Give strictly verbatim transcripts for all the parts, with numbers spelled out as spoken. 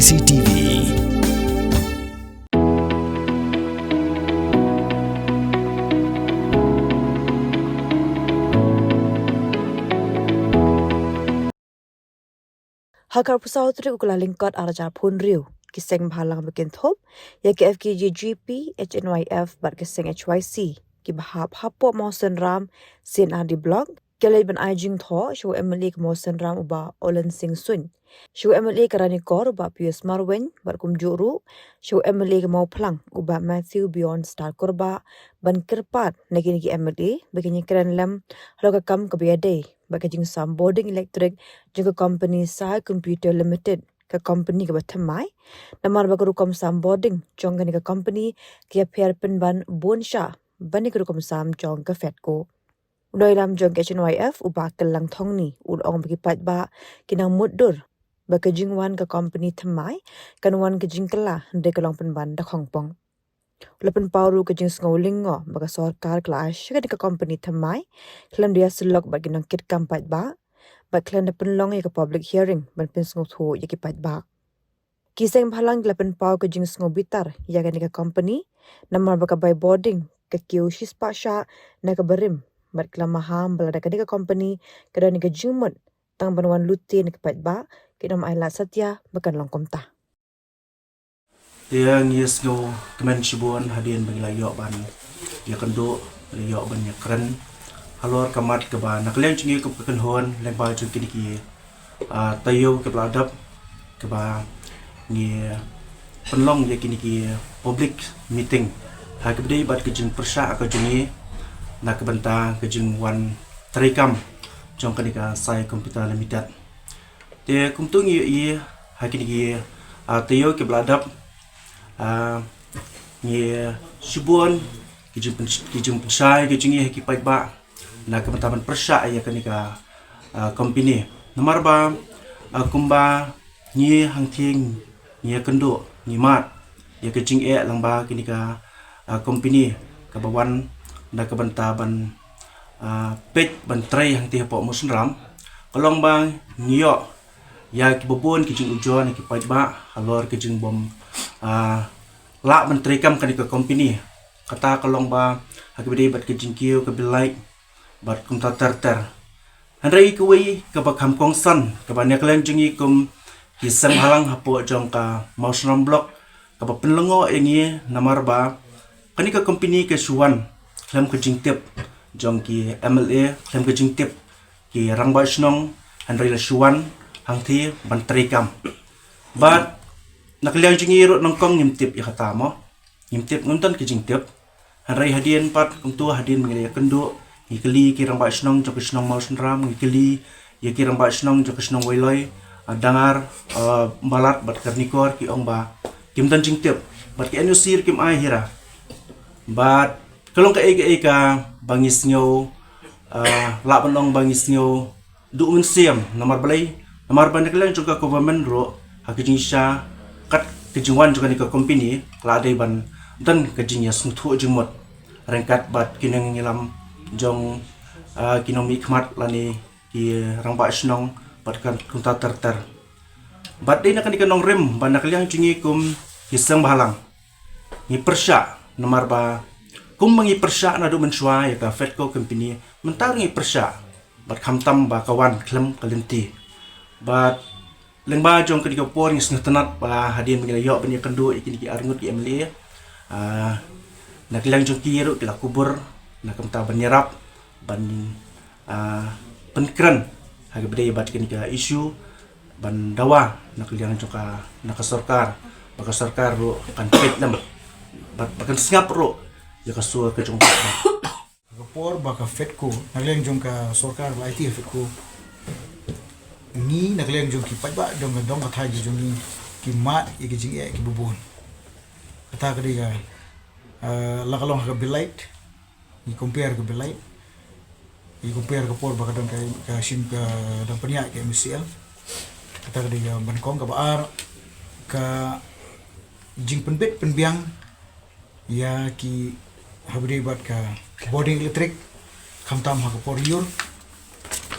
C T V. Ha ka arphew saw tarik u Kyllalyngkot arhajar arphew hynriew, ki seng bhalang ba kynthup ïa ka F K J G P, H N Y F bad ka seng H Y C, ki ba hap hapoh Mawsynram C and R D Block, ki la leit ban ai jingthoh sha u M L A ka Mawsynram u Bah Olen Singh Suin, sha u M L A ka Ranikor u Bah Pius Marwein, bad kumjuh ruh sha u M L A ka Mawphlang u Bah Matthew Beyond Star Kurbah, ban kyrpad na kine ki M L A ba kin ïakren lem halor ka kam kaba ïadei bad ka jingsam bording elektrik jong ka kompani Sai Computer Limited, ka kompani kaba thymmai, namar ba ka rukom sam bording jong kane ka kompani ka ïapher pynban bun shah ban ïa ka rukom sam jong ka FEDCO. U nongïalam jong ka H N Y F u Bah Kyllang Thongni u la ong ba ki paidbah ki nang mutdur ba ka jingwan ka kompani thymmai kan wan ka jingkylla hynrei ka long pynban da khongpong. U la pynpaw ruh ka jingsngew lyngngoh ba ka sorkar ka la ai sha kane ka kompani thymmai khlem da ïasyllok bad ki nongkitkam paidbah bad khlem da pynlong ïa ka public hearing ban pynsngewthuh ïa ki paidbah. Ki seng bhalang ki la pynpaw ka jingsngew bitar ïa kane ka kompani namar ba ka bai bording ka kiew shispah shah na ka barim bad ki la maham ba lada kane ka kompani ka don ïa ka jingmut tang ban wan lute na ki paidbah, kin ym ailad satia ba kan long kumta. Te ngi ïa sngew kmen shibun hadien ba ngi la ïoh ban ïakynduh, ïoh ban ïakren halor ka mat kaba na ka liang jong ngi kum ka kynhun lyngba jong kine ki, ah, taïew kiba la dep, kaba ngi pynlong ïa kine ki public meeting ha kaba ïadei bad ka jingpyrshah ka jong ngi na ka bynta ka jingwan treikam jong kane ka Sai Computer Limited. Te kumta ngi ïohi ha kine ki, ah, taïew kiba la dep, ah, ngi shibun ki jingpyn-, ki jingpynshai ki jong ngi ha ki paidbah na ka bynta ban pyrshah ïa kane ka, ah, kompani. Namar ba, ah, kumba ngi hangthie ngi ïakynduh, ngi mad ïa ka jingeh lyngba kane ka, ah, kompani kaba wan da ka bynta ban, ah, peit ban trei hangtei hapoh Mawsynram, ka long ba ngi ïoh ïa kiba bun ki jingujor na ki paidbah halor ka jingbym, ah, lah ban treikam kane ka kompani. Kata ka long ba ha kaba ïadei bad ka jingkiew ka bill light bad kumta ter ter. Hynrei kawei kaba kham kongsan kaba na ka liang jong ngi kum ki seng bhalang hapoh jong ka Mawsynram Block kaba pynlyngngoh ïa ngi namar ba kane ka kompani ka shu wan khlem ka jingtip jong ki M L A, khlem ka jingtip ki rangbah shnong, hynrei la shu wan hangtei ban treikam. Bad na ka liang jong ngi ruh nyngkong ngim tip ïa kata mo. Ngim tip, ngim don ka jingtip. Hynrei hadien pat kumta hadien ba ngi la ïakynduh, ngi kylli ki rangbah shnong jong ka shnong Mawsynram, ngi kylli ïa ki rangbah shnong jong ka shnong Wailoi, ah, Dangar, ah, Balat bad ka Ranikor, ki ong ba kim don jingtip bad ki N O C ruh kim ai hi ra. Bad ka long kaei kaei kaba ngi sngew, ah, lah ban ong ba ngi sngew duh mynsiem, namar balei, namar ba na ka liang jong ka government ruh ha ka jingshisha kat ka jingwan jong kane ka kompani ka la dei ban don ka jingïasngewthuh jingmut ryngkat bad ki nongïalam jong, ah, ki nongmihkhmat lane ki rangbah shnong bad kumta ter ter. Bad dei na kane ka nongrim ba na ka liang jong ngi kum ki seng bhalang ngi pyrshah namar ba kum ba ngi pyrshah naduh mynshuwa ïa ka FEDCO company, mynta ruh ngi pyrshah bad khamtam ba ka wan khlem ka lynti. Bad lyngba jong kane ka por ngi sngewtynnat ba hadien ba ngi la ïoh ban ïakynduh ïa kine ki arngut ki M L A, ah, na ka liang jong ki ruh ki la kubur na ka bynta ban ïarap ban, ah, pynkren ha kaba ïadei bad kane ka issue ban dawa na ka liang jong ka, na ka sorkar, ba ka sorkar ruh kan peit lem bad ba kan sngap ruh ïa ka sur ka jong ka. Ka por ba ka FEDCO, na ka liang jong ka sorkar ba la aiti ha FEDCO, ngi na ka liang jong ki paidbah jong ka dong ka thaiñ jong ngi ki mad ïa ki jingeh kiba bun. Kata ka dei ka, ah, la ka long ha ka bill light, ngi compare ka bill light, ngi compare ka por ba ka dang ka, ka shim ka dang pynïaid ka M C L. Kata ka dei ka nyngkong. Kaba ar, ka jingpynbit pynbiang ïa ki ha kaba ïadei bad ka bording elektrik khamtam ha ka por lyiur.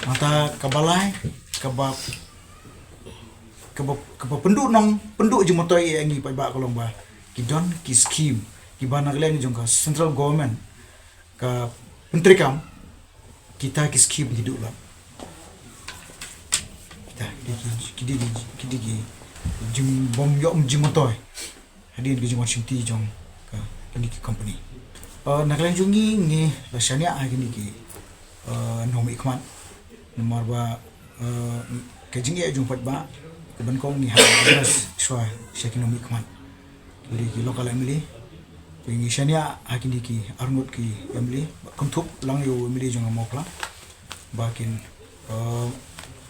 Nangta kaba lai, kaba Kaba kaba pynduh nong pynduh jingmyntoi ïa ngi paidbah ka long ba ki don ki scheme kiba na ka liang jong ka central government ka pyntreikam, kita ki scheme ki duh lut. Kita ki dei ki ki dei ki dei ki jingbym ïoh jingmyntoi hadien ki jingwan shimti jong ka kine ki company. Na ka liang jong ngi ngi la shaniah ha kine ki nongmihkhmat namar ba ka jingeh jong paidbah ka ban kong ngi ha address shuwa sha ki nongmihkhmat, ki dei ki local M L A. Ngi shaniah ha kine ki arngut ki M L A, kynthup lang ïa u M L A jong ka Mawphlang ba kin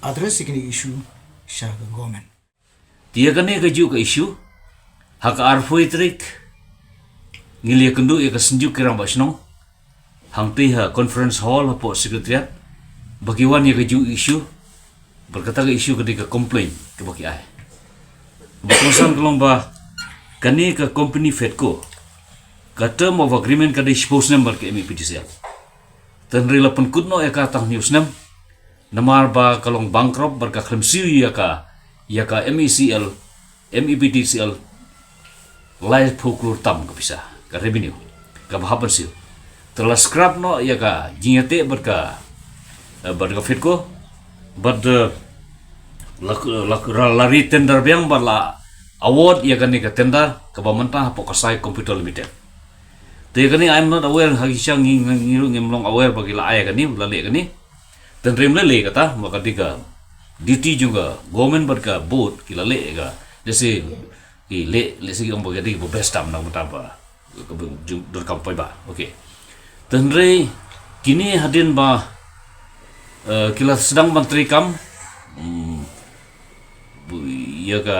address ïa kine ki issue sha ka government. Te ïa kane kajuh ka issue, ha ka arphew tarik ngi la ïakynduh ïa ka Synjuk ki Rangbah Shnong hangtei ha conference hall hapoh Secretariat ba ki wan ïa kajuh issue. Bad kata ka issue ka dei ka complaint kaba ki ai. Ba kongsan ka long ba kane ka company Fedco, ka term of agreement ka dei shiphew snem bad ka M E P D C L. Te hynrei la pynkut noh ïa ka tang hynñiew snem namar ba ka long bankrupt bad ka khlem siew ïa ka ïa ka M E C L, M E P D C L laiphew klur tam ka pisa ka revenue kaba hap ban siew. Te la scrap noh ïa ka jingïateh bad ka bad ka Fedco bad la la re tender biang bad la award ïa kane ka tender kaba mynta hapoh ka Sai Computer Limited. Te kane I'm not aware ha ki sha ngi ngi ruh ngim long aware ba ki la ai kane la leh kane. Te hynrei ym leh leh kata ba ka dei ka duty jong ka government bad ka board ki la leh ka. Let's say ki leh let's say ki ong ba ka dei ba best tam na ka bynta ba ka ba jong donkam paidbah. Okay. Te hynrei kine hadien ba ki la sdang ban treikam ïa ka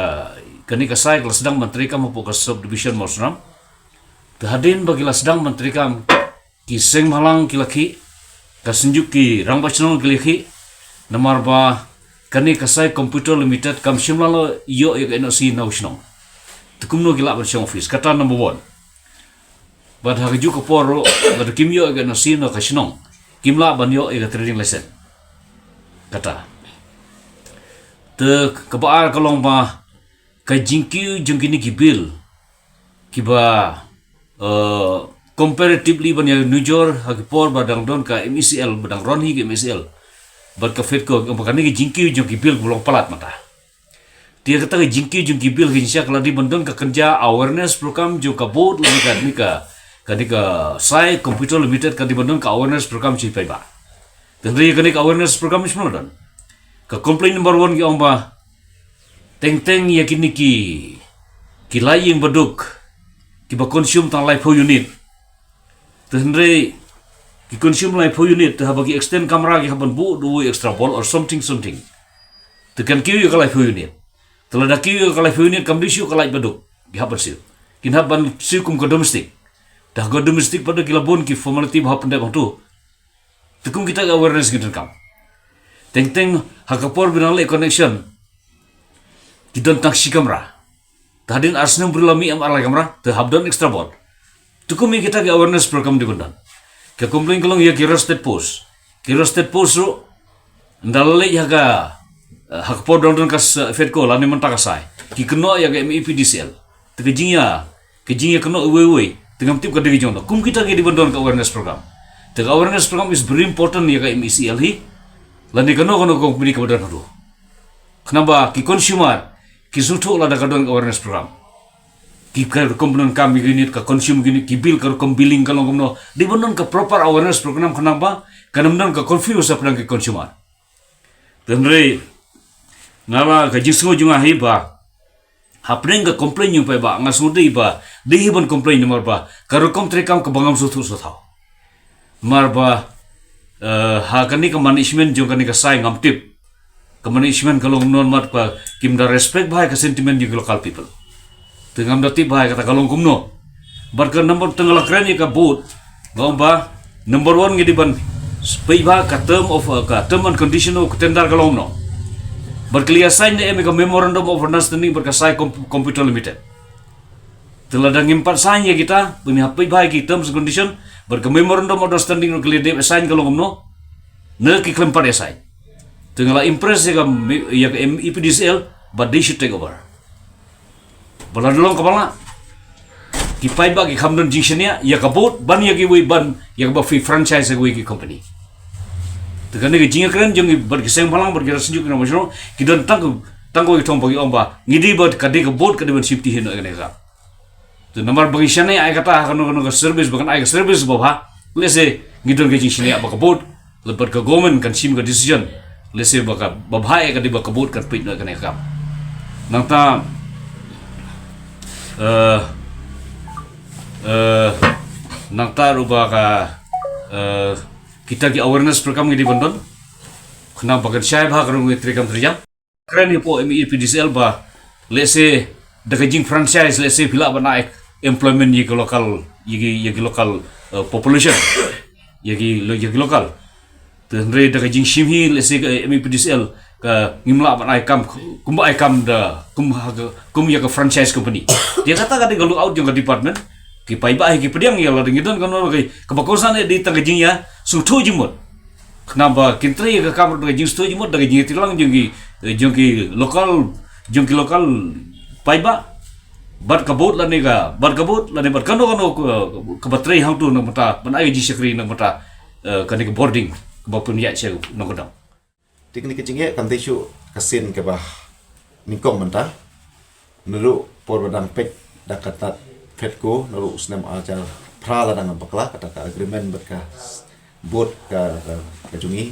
kane ka Sai ka la sdang ban treikam hapoh ka subdivision Mawsynram. Te hadien ba ki la sdang ban treikam ki seng bhalang ki la khih, ka Synjuk ki Rangbah Shnong ki la khih namar ba kane ka Sai Computer Limited kam shym la ïoh ïa ka N O C na u shnong. Te kumno ki lah ban shong office, kata number one. Bad ha kajuh ka por ruh lada kim ïoh ïa ka N O C na ka shnong, kim lah ban ïoh ïa ka trading license. Kata. Te kaba ar ka long ba ka jingkiew jong kine ki bill kiba comparatively ban ïa nujor ha ki por ba dang don ka M E C L ba dang ron hi ka M E C L bad ka Fedco, ba kane ka jingkiew jong ki bill ba long palat mynta. Te kata ka jingkiew jong ki bill ka jingshisha ka la dei ban don ka kynja awareness program jong ka board lane ka dei ka ka dei ka Sai Computer Limited ka dei ban don ka awareness program sha ki paidbah. Te hynrei kane ka awareness program shym la don. Ka complaint number one ki ong ba teng teng ïa kine ki ki la ïing baduk kiba consume tang laiphew unit. Te hynrei ki consume laiphew unit te haba ki extend kamra ki hap ban buh da uwei extra bulb or something something. Te kan kiew ïa ka laiphew unit. Te lada kiew ïa ka laiphew unit kam dei shuh ka light baduk ki hap ban siew. Kin hap ban siew kum ka domestic. Te ha ka domestic pat ki la bun ki formality ba hap pyndep hangto. Te kum kita ki awareness ki donkam. Teng teng ha ka por ba dang leh connection ki don tang shi kamra. Te hadien ar snem briew la mih em ar lai kamra te hap don extra bulb. Te kum ïa kita ki awareness program dei ban don. Ka complaint ka long ïa ki roasted post. Ki roasted post ruh ynda la leit ha ka ha ka por dang don ka Fedco lane mynta ka Sai ki kynnoh ïa ka M E P D C L. Te ka jingïa ka jingïakynnoh uwei uwei te ngam tip ka dei ka jong no. Kum kita ki dei ban don ka awareness program. Te ka awareness program is very important ïa ka M E C L hi lane kano kano ka company kaba don haduh. Khnang ba ki consumer ki sngewthuh lada ka don ka awareness program. Ki ka rukom ban donkam ïa ka unit, ka consume unit, ki bill ka rukom billing ka long kumno. Dei ban don ka proper awareness program khnang ba kan ym don ka confuse hapdeng ki consumer. Te hynrei nga la ka jingsngew jong nga hi ba hapdeng ka complain jong paidbah nga sngewdei ba dei hi ban complain namar ba ka rukom treikam kaba ngam sngewthuh sngewthaw. Namar ba ha kane ka management jong kane ka Sai ngam tip ka management ka long kumno, namar ba kim da respect bha ïa ka sentiment jong ki local people. Te ngam da tip bha ïa kata ka long kumno. Bad ka number, te nga la kren ïa ka board, nga ong ba number one ngi dei ban peit bha ka term of ka term and condition of tender ka long kumno. Bad ki la ïa sign ne em ïa ka memorandum of understanding bad ka Sai Computer Limited. Te lada ngim pat sign ïa kita ba ngi hap peit bha ïa ki terms and condition bad ka memorandum of understanding ruh ki la dep sign ka long kumno. Ne ki khlem pat ïa sign. Te nga la impress ïa ka ïa ka M E P D C L But they should take over. Ba la dang long kaba la, ki paidbah ki kham don jingshaniah ïa ka board ban ïa kiwei, ban ïa kaba phi franchise ïa kiwei ki company. Te kane ka jingïakren jong ngi bad ki seng bhalang bad ki rangbah shnong ki don tang, tang kawei ka thong ba ki ong ba ngi dei ba ka dei ka board ka dei ban shim ti hi noh ïa kane ka. Te namar ba ngi shaniah ïa kata ha kano kano ka service ba kan ai ka service babha. Lehse ngi don ka jingshaniah ba ka board, lehse ka government kan shim ka decision. Lehse ba ka babha ïa ka dei ba ka board kan peit noh ïa kane ka kam. Nangta, eh, eh, nangta ruh ba ka, eh, kita ki awareness program ngi dei ban don. Khnang ba kan shai bha ka rung ngi treikam treijam. Kren hi hapoh M E P D C L ba, lehse da ka jing franchise, lehse phi lah ban ai employment ïa ki local, ïa ki, ïa ki local, eh, population, ïa ki lo-, ïa ki local. Te hynrei da ka jingshim hi, lehse ka M E P D C L ka ngim lah ban ai kam kumba ai kam da kum ha ka, kum ïa ka franchise company. Te kata ka dei ka lookout jong ka department. Ki paidbah hi ki pdiang ïa lade, ngi don kano ka, kaba kongsan ïa dei tang ka jingïasngewthuh jingmut. Khnang ba kin trei ka kam da ka jingsngewthuh jingmut, da ka jingïatreilang jong ki, eh, jong ki local, jong ki local paidbah. Bad ka board lane ka, bad ka board lane bad kano kano ka, kaba trei hangtu na ka bynta ban ai jingshakri na ka bynta, eh, kane ka boarding kaba pynïaid sha nongkyndong. Te kane ka jingeh kam dei shuh ka sien kaba nyngkong mynta. Naduh por ba dang peit da ka tad FEDCO naduh u snem arhajar phra la dang bakla kata ka agreement bad ka board ka, ka, ka jong ngi,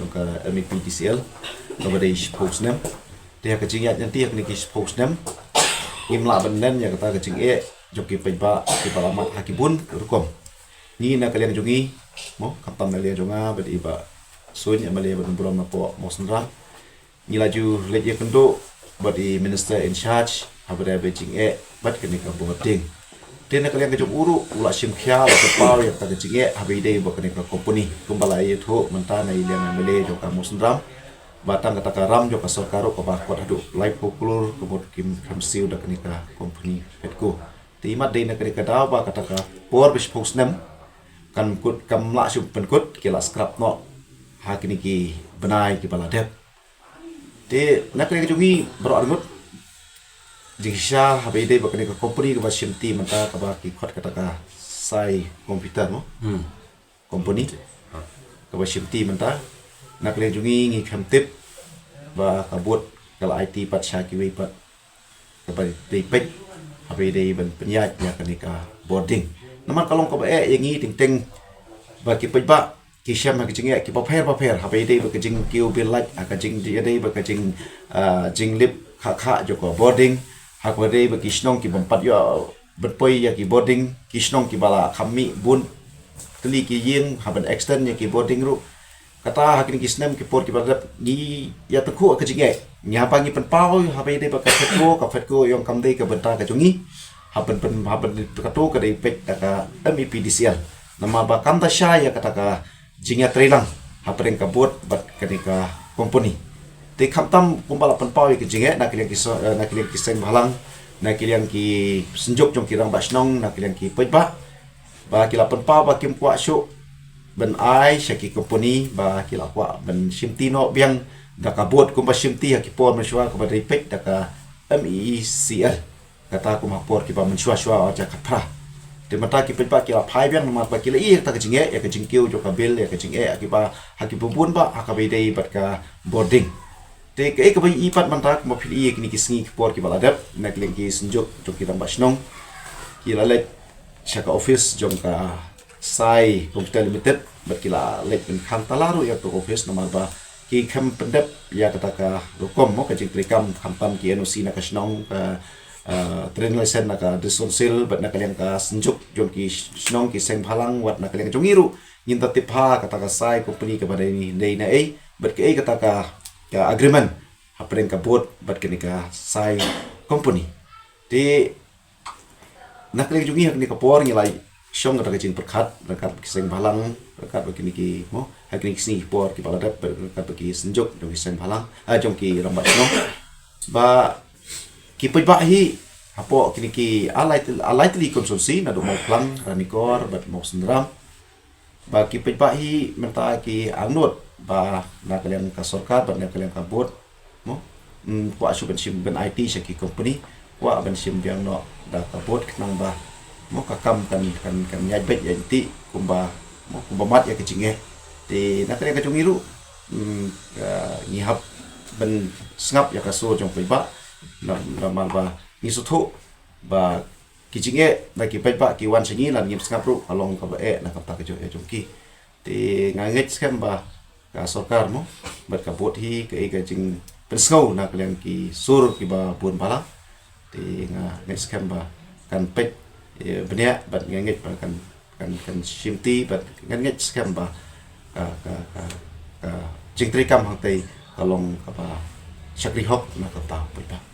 jong ka M E P D C L, kaba dei shiphew snem. Te ha ka jingïaid lynti ha kine ki shiphew snem ngim lah ban len ïa kata ka jingeh jong ki paidbah kiba la mad ha ki bun rukom. Ngi na ka liang jong ngi, mo, khamtam na liang jong nga bad i Bah Suin, M L A ba don burom napoh Mawsynram, ngi la ju leit ïakynduh bad i Minister in charge haba ïadei bad jingeh bad kane ka boarding. Te na ka liang ka jong u ruh u la shim khia, la pynpaw ïa kata ka jingeh haba ïadei bad kane ka company. Kumba la ïathuh mynta na i liang M L A jong ka Mawsynram ba tang kata ka ram jong ka sorkar ruh kaba kot haduh laiphew klur ka mut kim khlem siew da kane ka company FEDCO. Te imat dei na kane ka daw ba kata ka por ba shiphew snem kan kut, kam lah shuh pynkut, ki la scrap noh ha kine ki bnai kiba la dep. Te na ka liang ka jong ngi baroh arngut jingshisha haba ïadei bad kane ka company kaba shim ti mynta kaba ki khot kata ka Sai Computer, mo? Hmm. Company kaba shim ti mynta. Na ka liang jong ngi ngi khlem tip ba ka board ka la ai ti pat sha kiwei pat kaba dei peit haba ïadei ban pynïaid ïa kane ka boarding. Namar ka long kaba eh ïa ngi teng teng ba ki paidbah ki shem ha ka jingeh kiba pher ba pher haba ïadei bad ka jingkiew bill light, ha ka jingïadei bad ka jing, ah, jinglip khah khah jong ka boarding, ha kaba ïadei bad ki shnong ki bym pat ïoh ban poi ïa ki boarding, ki shnong kiba la kham mih bun tylli ki ïing ha ban extend ïa ki boarding ruh. Kata ha kine ki snem ki por kiba la dep ngi ïa tyngkhuh ka jingeh. Ngi haba ngi pynpaw haba ïadei bad ka FEDCO, ka FEDCO ïong kam dei ka bynta ka jong ngi. Haba pyn, haba kato ka dei peit da ka M E P D C L. Namar ba kam da shai ïa kata ka jingïatreilang hapdeng ka board bad kane ka company. Te khamtam kumba la pynpaw ïa ka jingeh na ka liang ki so, eh, na ka liang ki seng bhalang, na ka liang ki synjuk jong ki rangbah shnong, na ka liang ki paidbah. Ba ki la pynpaw ba kim kwah shuh ban ai sha ki company, ba ki la kwah ban shim ti noh biang da ka board kumba shim ti ha ki por mynshuwa kaba dei peit da ka M E E C L. Kata kum ha por kiba mynshuwa shuwa arhajar khatphra. Te mynta ki paidbah ki la phai biang namar ba ki la ïohi ïa kata ka jingeh, ïa ka jingkiew jong ka bill, ïa ka jingeh ïa kiba ha kiba bun bah ha kaba ïadei bad ka boarding. Te kaei kaba ïohi pat mynta kumba phi la ïohi ïa kine ki sngi ki por kiba la dep, na ka liang ki synjuk jong ki rangbah shnong ki la leit sha ka office jong ka Sai Computer Limited bad ki la leit ban khang tala ruh ïa ka office namar ba ki khlem pyndep ïa kata ka rukom, mo, ka jingtreikam, khamtam ki N O C na ka shnong, ka, ah, trading license na ka District Council bad na ka liang ka synjuk jong ki shnong ki seng bhalang, wat na ka liang jong ngi ruh ngin da tip ha kata ka Sai company kaba dei, dei naei bad kaei kata ka, ka agreement hapdeng ka board bad kane ka Sai company. Te na ka liang jong ngi ha kane ka por ngi la shong kata ka jingpyrkhat ryngkat bad ki seng bhalang, ryngkat bad kine ki, mo, ha kine ki sngi ki por kiba la dep, ryngkat bad ki synjuk jong ki seng bhalang, ah, jong ki rangbah shnong, ba ki paidbah hi hapoh kine ki lai, lai tylli ki constituency naduh Mawphlang, Ranikor bad Mawsynram, ba ki paidbah hi mynta ki angnud ba na ka liang ka sorkar bad na ka liang ka board, mo, mm, kwah shu ban shim ban aiti sha ki company, kwah ban shim biang noh da ka vote khnang ba mo ka kam kan, kan, kan ïaid beit ïaid tih kumba, mo kumba mat ïa ka jingeh. Te na ka liang ka jong ngi ruh, mm, ah, ngi hap ban sngap ïa ka sur jong paidbah. Namar ba ngi sngewthuh ba ki jingeh na ki paidbah ki wan sha ngi, lada ngim sngap ruh ka long kaba eh na ka bynta ka jingeh jong ki. Te nga ngeit skhem ba ka sorkar mo bad ka vote hi ka, ka jingpynsngew na ka liang ki sur kiba bun balang. Te nga ngeit skhem ba kan peit, eh, bniah bad nga ngeit ba kan, kan, kan shimti bad nga ngeit skhem ba ka, ka, ka, ka jingtrei kam hangtei ka long kaba shakri hok na ka bynta paidbah.